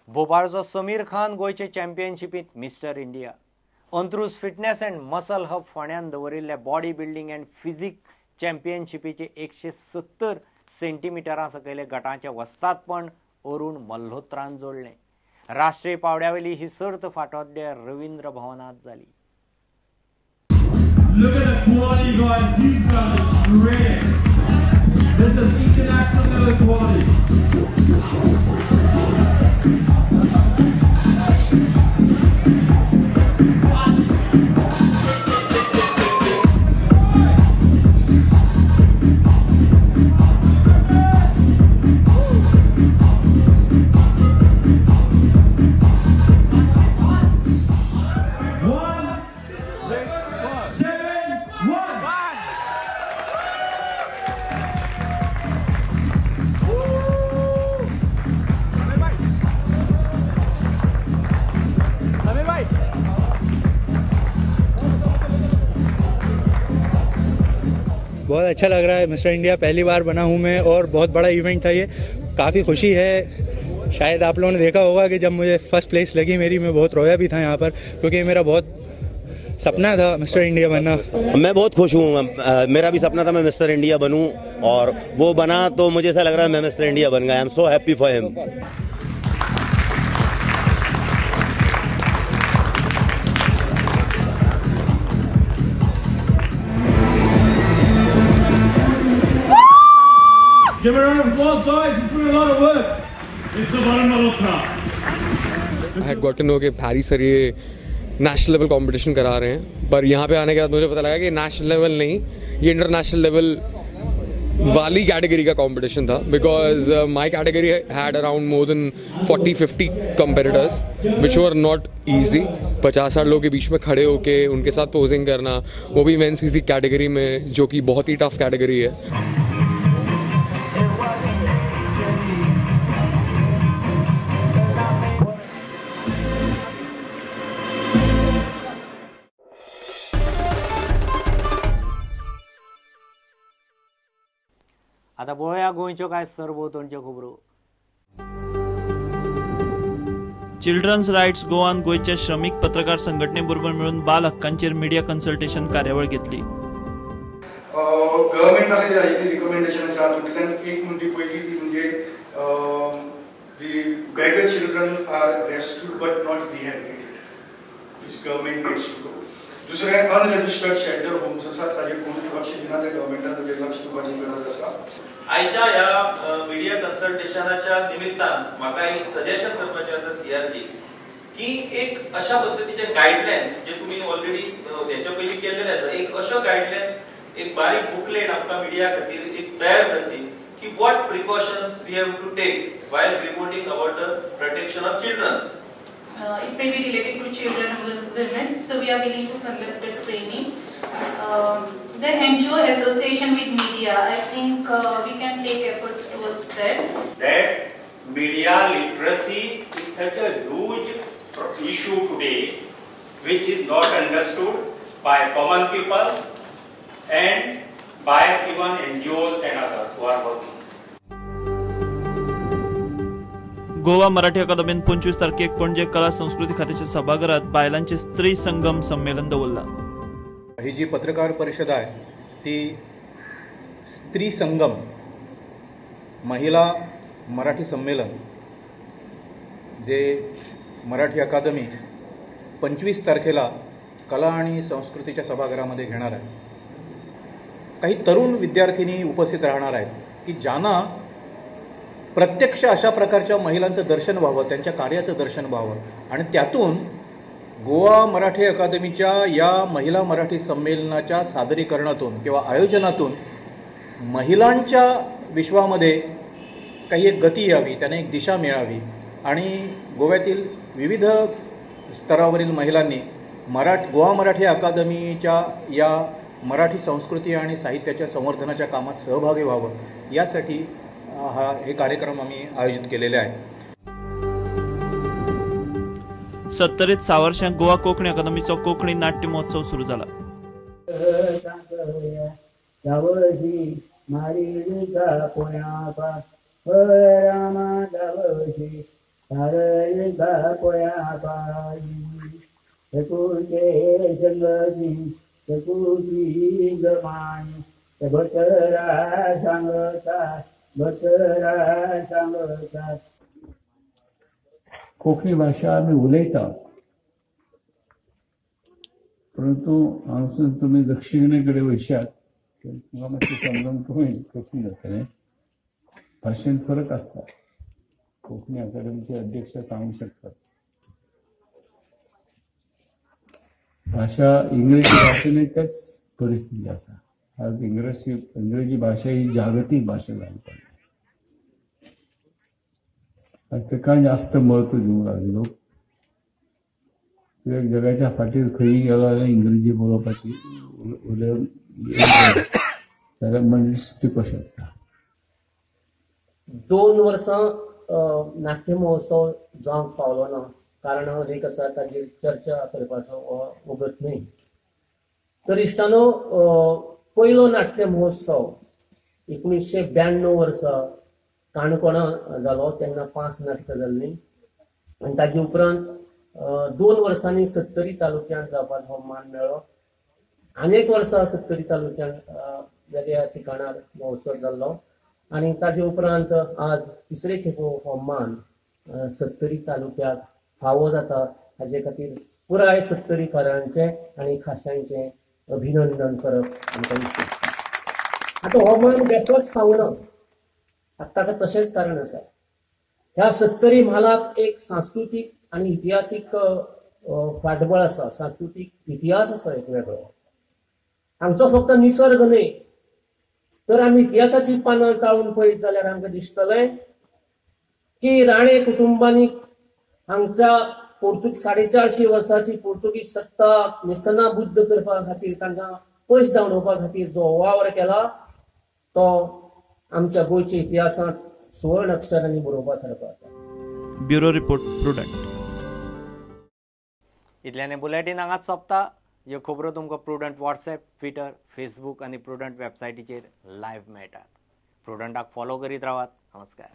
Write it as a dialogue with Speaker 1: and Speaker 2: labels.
Speaker 1: भोपाळचो समीर खान गोंयचे चॅम्पियनशिपींत mister India. Antruz fitness and muscle hub फोंड्यान दवरिल्ल्या body building and physique चॅम्पियनशिपीचे 170 सेंटीमिटरां सकयले गटांचें वस्तादपण अरुण मल्होत्रान जोडलें. राष्ट्रीय पावड्यावेली ही सर्त फाटोड्ड्या रवींद्र भवनांत जाली.
Speaker 2: Look at the quality, guys. These guys are great. This is international level quality.
Speaker 3: बहुत अच्छा लग रहा है. मिस्टर इंडिया पहली बार बना हूँ मैं और बहुत बड़ा इवेंट था ये. काफ़ी खुशी है. शायद आप लोगों ने देखा होगा कि जब मुझे फर्स्ट प्लेस लगी मेरी, मैं बहुत रोया भी था यहाँ पर, क्योंकि मेरा बहुत सपना था मिस्टर इंडिया बनना.
Speaker 4: मैं बहुत खुश हूँ. मेरा भी सपना था मैं मिस्टर इंडिया बनूँ और वो बना, तो मुझे ऐसा लग रहा है मैं मिस्टर इंडिया बन गया. I am so happy for him.
Speaker 2: Give a round of applause, guys. It's been a lot of work. It's the Varun Malhotra.
Speaker 5: I had got to know कि हैरी सर ये national level competition करा रहे हैं, पर यहाँ pay आने K बाद मुझे पता लगा कि नेशनल लेवल नहीं, ये इंटरनेशनल लेवल वाली कैटेगरी का कंपटीशन था. Because my category had around more than 40-50 competitors which were not easy. 50-60 लोगों के बीच में खड़े होके उनके साथ पोजिंग करना, वो भी मेंस फिजिक कैटेगरी में, जो कि बहुत ही टफ कैटेगरी है.
Speaker 1: आतां पळोवया गोंयच्यो कांय सरभोंवतणच्यो खबरो.
Speaker 6: चिल्ड्रन्स रायट्स गोवान गोंयच्या श्रमीक पत्रकार संघटने बरोबर मेळून बाल हक्कांचेर मिडिया कन्सल्टेशन कार्यावळ घेतली.
Speaker 7: गव्हर्मेंटा खातीर आयिल्ली रिकमेंडेशन आसा तातूंतल्यान एक म्हणजे पयली ती म्हणजे the beggar children are rescued but not rehabilitated. This government needs to do. दुसरें अनरजिस्टर्ड शेल्टर होम्स आसात ताजेर कोण लक्ष दिना, ते गव्हर्मेंटान ताजेर लक्ष दिवपाची गरज आसा.
Speaker 8: आयच्या ह्या मिडिया कन्सल्टेशनाच्या निमित्तान म्हाका एक सजेशन करपाचें आसा सीआरजी की एक अशा पद्दतीचे गायडलायन्स जे तुमी ऑलरेडी हेच्या पयलीं केल्लेले आसा, एक अश्यो गायडलायन्स एक बारीक बुकलेट आमकां मिडिया खातीर एक तयार करची की what precautions we have to take while reporting about the protection of childrens.
Speaker 9: It may be related to children and women, so we are willing to conduct the training. Then NGO association with media, I think we can take efforts towards that.
Speaker 10: That media literacy is such a huge issue today, which is not understood by common people and by even NGOs and others who are working.
Speaker 6: Goa Marathi अकादमीन 25 तारखेक पणजे कला संस्कृती खात्याच्या सभाघरात बायलांचे स्त्री संगम संमेलन दवरला.
Speaker 11: ही जी पत्रकार परिषद आहे ती स्त्री संगम महिला मराठी संमेलन जे मराठी अकादमी 25 तारखेला कला आणि संस्कृतीच्या सभागृहामध्ये घेणार आहे. काही तरुण विद्यार्थिनी उपस्थित राहणार आहेत की ज्यांना प्रत्यक्ष अशा प्रकारच्या महिलांचं दर्शन व्हावं, त्यांच्या कार्याचं दर्शन व्हावं आणि त्यातून गोवा मराठी अकादमीच्या या महिला मराठी संमेलनाच्या सादरीकरणातून किंवा आयोजनातून महिलांच्या विश्वामध्ये काही एक गती यावी, त्यांना एक दिशा मिळावी आणि गोव्यातील विविध स्तरावरील महिलांनी गोवा मराठी अकादमीच्या या मराठी संस्कृती आणि साहित्याच्या संवर्धनाच्या कामात सहभागी व्हावं यासाठी हा हे कार्यक्रम आम्ही आयोजित केलेले आहे.
Speaker 6: 70 सावर्षां गोवा कोंकणी अकादमीचो कोंकणी नाट्य महोत्सव सुरू जाला.
Speaker 12: सारय बापोया पायी सकुचे संगती सकुची गमाय भटरा सांगता भटरा सांगता.
Speaker 13: कोंकणी भाशा आमी उलयता, परंतु हांगासून तुमी दक्षिणे कडेन वयशात तुमकां मातशें समजूंक कमी कठीण जातलें. भाशेंत फरक आसता. कोंकणी अकादमीचे अध्यक्ष सांगूंक शकतात. भाशा इंग्रजी भाशेनूय तेच परिस्थिती आसा. आज इंग्रजी भाशा ही जागतीक भाशा जावन पडल्या. आज ताका जास्त म्हत्व दिवंक लागले लोक. कित्याक जगाच्या फाटीर खंयी गेलो जाल्यार इंग्रजी बरोवपाची उलोवन जाल्यार मनीस टिको शकता.
Speaker 14: 2 वर्सां नाट्य महोत्सव जावंक पावलो ना, कारण एक आसा ताजेर चर्चा करपाचो वगत न्हय. तर इश्टानो, पयलो नाट्य महोत्सव 1992 वर्सा काणकोणा जालो, तेन्ना 5 नाटकां जाल्लीं आनी ताजे उपरांत 2 वर्सांनी सत्तरी तालुक्यांत जावपाचो मान मेळ्ळो. आनी 1 वर्सा सत्तरी तालुक्यांत वेगळ्या ठिकाणार महोत्सव जाल्लो आनी ताजे उपरांत आज तिसरे खेपो हो मान सत्तरी तालुक्याक फावो जाता. हाजे खातीर पुराय सत्तरीकारांचें आनी खाशांचें अभिनंदन करप आमकां दिसता. आतां हो मान बेठोच फावना, आतां ताका तशेंच कारण आसा. ह्या सत्तरी म्हालाक एक सांस्कृतीक आनी इतिहासीक फाटबळ आसा, सांस्कृतीक इतिहास आसा एक वेगळो. हांगचो फक्त निसर्ग न्हय, तर आमी इतिहासाची पानां चाळून पळयत जाल्यार आमकां दिसतलें की राणे कुटुंबांनी हांगच्या 450 वर्सांची पोर्तुगीज सत्ता नेस्तनाबुद्द करपा खातीर, तांकां पयस धांवडोवपा खातीर जो वावर केला तो आमच्या गोंयच्या इतिहासांत सुवर्ण अक्षरांनी बरोवपा सारको आसा.
Speaker 6: Bureau report, Prudent.
Speaker 1: इतल्याने बुलेटीन हांगाच सोंपता. ह्यो खबरो तुमकां प्रुडंट वॉट्सएप, ट्विटर, फेसबूक आनी प्रुडंट वेबसायटीचेर लायव्ह मेळटात. प्रुडंटाक फॉलो करीत रावात. नमस्कार.